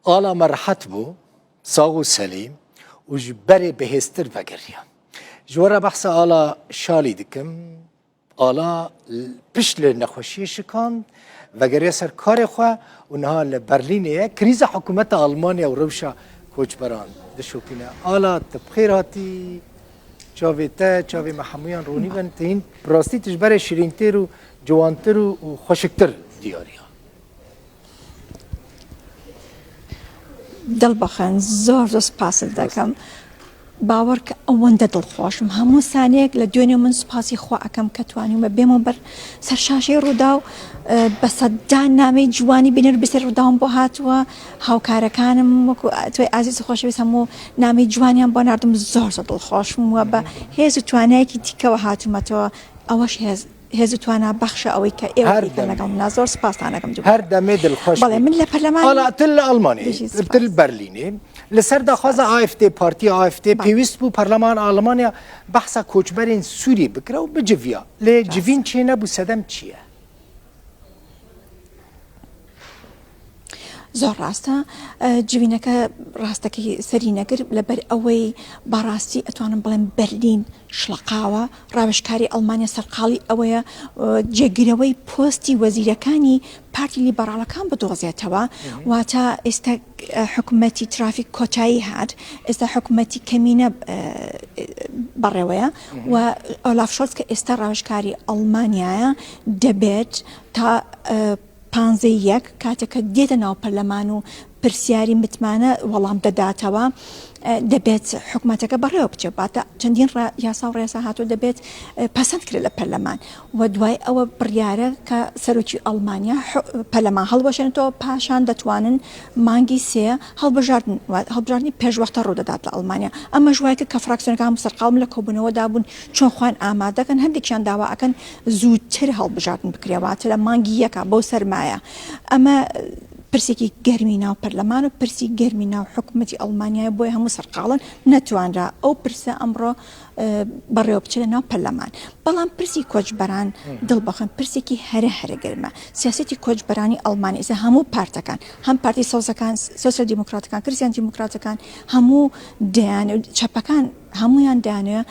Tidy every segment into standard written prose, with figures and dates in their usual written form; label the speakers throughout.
Speaker 1: ئاڵا me rehet bû، sax û selîm û ji berê bihêztir vegeriya. Ji we re behsa Ala Şalî dikim. Ala pişt li nexweşiyê şikand, vegeriya ser karê xwe û niha li Berlînê ye. Krîza hikûmeta Almanya û rewşa koçberan dişopîne. Ala tu bi xêr hatî, çavê te, çavê me hemûyan ronî bin. Tu hîn bi rastî tu ji berê şirîntir û ciwantir û xweşiktir diyar î.
Speaker 2: دڵبەخن زۆر زۆر سپاست دەکەم باوەڕکە ئەوەندە دڵخۆشم هەموو سانەیەک لە دوێنێ من سوپاسی خوا ئەەکەم کە توانیومە بێمەوە بەر سەر شاشەی ڕوودا و بە سەدان نامەی جوانی بینەر بسەر ڕووداوم بۆ هاتووە هاوکارەکانم وەکو تۆی ئازیز خۆشەویست هەموو نامی جوانیان بۆ نردم زۆر زۆر دڵخۆشم وە بە هێز و توانایەکی دیکەوە هاتوومەتەوە ئەوەش هێز هێز و توانا بەخشە ئەوەی کە ئێوە
Speaker 1: هەر
Speaker 2: دیکەن
Speaker 1: دەمێ.
Speaker 2: لەگەڵ منا زۆر سپاستان ئەکەم دووبارە.
Speaker 1: هەر دەمێ دڵخۆش
Speaker 2: بەڵێ
Speaker 1: بی.
Speaker 2: من لە پەرلەمانی
Speaker 1: ئالا تل لە ئەڵمانێ
Speaker 2: بژی سپاس.
Speaker 1: تل بەرلینێ لەسەر داخوازە
Speaker 2: سپاس.
Speaker 1: AfD پارتی AfD
Speaker 2: بەڵێ.
Speaker 1: پێویست بوو پەرلەمان ئاڵمانیا بەحسا کۆچبەرên سووری بکرە و بجڤیا لێ جڤین
Speaker 2: ڕاستە.
Speaker 1: چێ نەبوو سەدەم چییە؟
Speaker 2: زۆر ڕاستە جوینەکە ڕاستەکەی سەری نەگر لەبەر ئەوەی بەڕاستی ئەتوانم بڵێم بەرلین شڵەقاوە ڕاوێژکاری ئەڵمانیا سەرقاڵی ئەوەیە جێگرەوەی پۆستی وەزیرەکانی پارتی لیبەڕاڵەکان بدۆزێتەوە واتە ئێستا حکومەتی ترافیک کۆتایی هات ئێستا حکومەتی کەمینە بەڕێوەیە و ئۆلاف شۆلز کە ئێستا ڕاوێژکاری ئەڵمانیایە دەبێت تا پانزەی یەک کاتێک کە دێتە ناو پەرلەمان و پرسیاری متمانە وەڵام دەداتەوە دەبێت حکومەتەکە بەڕێوە بچێت واتە چەندین یاسا و ڕێسا هاتوو دەبێت پەسەند کرێت لە پەرلەمان و دوای ئەوە بڕیارە کە سەرۆکی ئەڵمانیا پەرلەمان هەڵوەشێنێتەوە پاشان دەتوانن مانگی سێ هەڵبژاردن هەڵبژاردنی پێشوەختە ڕوودەدات لە ئەڵمانیا ئەمەش وای کرد کە فراکسیۆنەکان سەرقاڵ لە کۆبوونەوەدا بوون چۆن خۆیان ئامادەکەن هەندێکیان داوا ئەکەن زووتر هەڵبژاردن بکرێ واتە لە مانگی یەکا بەو سەرمایە ئەمە پرسێکی گەرمی ناو پەرلەمان و پرسی گەرمی ناو حکوومەتی ئەڵمانیای بۆیە هەموو سەرقاڵن نەتوانرا ئەو پرسە ئەمڕۆ بەڕێوە بچێت لە ناو پەرلەمان بەڵام پرسی کۆچبەران دڵبەخن پرسێکی هەرە هەرە گەرمە سیاسەتی کۆچبەرانی ئەڵمانی ئێستا هەموو پارتەکان هەم پارتی سەوزەکان سۆسیال دیموکراتەکان کریستیان دیموکراتەکان هەموو دەیان چەپەکان هەمویان دەیانەوێ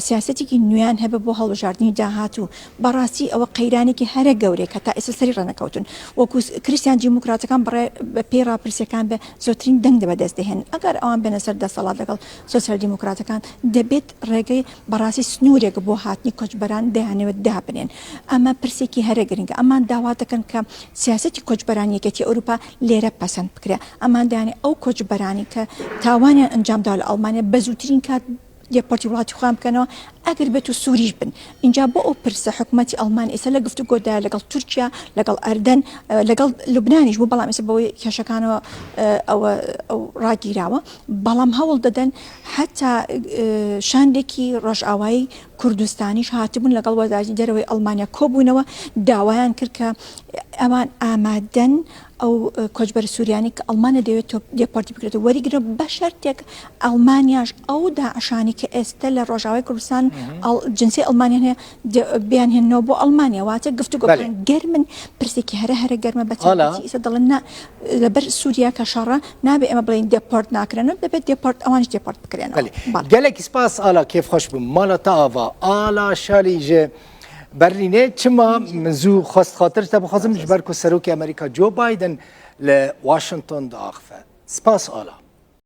Speaker 2: سیاسەتێکی نوێیان هەبێ بۆ هەڵبژاردنی داهاتوو، بەڕاستی ئەوە قەیرانێکی هەرە گەورەیە کە تا ئێستا سەری ڕانەکەوتوون، وەکو کریستیان دیموکراتەکان بەڕێ بە پێی ڕاپرسیەکان بێ زۆرترین دەنگ بەدەست دەهێنن، ئەگەر ئەوان بێنە سەر دەسەڵات لەگەڵ سۆسیال دیموکراتەکان دەبێت ڕێگەی بەڕاستی سنوورێک بۆ هاتنی کۆچبەران دەیانەوێت دابنێن، ئەمە پرسێکی هەرە گرنگە، ئەمان داوا دەکەن کە سیاسەتی کۆچبەرانی یەکێتی ئەوروپا لێرە پەسەند بکرێ، ئەمان دەیانەوێت ئەو کۆچبەرانی کە تاوانیان ئەنجامداوە لە ئەڵمانیا بە زووترین کات deporti وڵاتی خۆیان بکەنەوە ئەگەر بێت و سووریش بن اینجا بۆ ئەو پرسە حکوومەتی ئەڵمان ئێستا لە گفتوگۆدا لەگەڵ تورکیا لەگەڵ ئەردەن لەگەڵ لوبنانیش بوو بەڵام ئێستا بەوەی کێشەکانەوە ئەوە ئەو ڕاگیراوە بەڵام هەوڵ دەدەن حتا شاندێکی ڕۆژئاوایی کوردستانیش هاتبوون لەگەڵ وەزارەتی دەرەوەی ئەڵمانیا کۆبوونەوە داوایان کرد کە ئەوان ئامادەن ئەو کۆچبەرە سوریانەی کە ئەڵمانیا دەیەوێت deporti بکرێتەوە وەریگرن بە شەرتێک ئەڵمانیاش ئەو داعشانی کە ئێستا لە ڕۆژاوای کوردستان جنسی ئەڵمانیان هەیە بیانهێننەوە بۆ ئەڵمانیا واتە گفتوگۆکان گەرمن پرسێکی هەرە هەرە گەرمە بە تایبەتی ئێستا دەڵێن نا لەبەر سووریا کە شەڕە نابێ ئێمە بڵێین deport ناکرێن دەبێت deport ئەوانیش deport بکرێنەوە.
Speaker 1: گەلێکی سپاس ئالا کێف خۆش بووم ماڵە تا ئاڤا ئالا شالی ژ بەرلینێ چما من زوو خواست خاتر تە بخوازم ji ber ku serokê Amerîka Joe Biden li Washington diaxife. Spas Ala.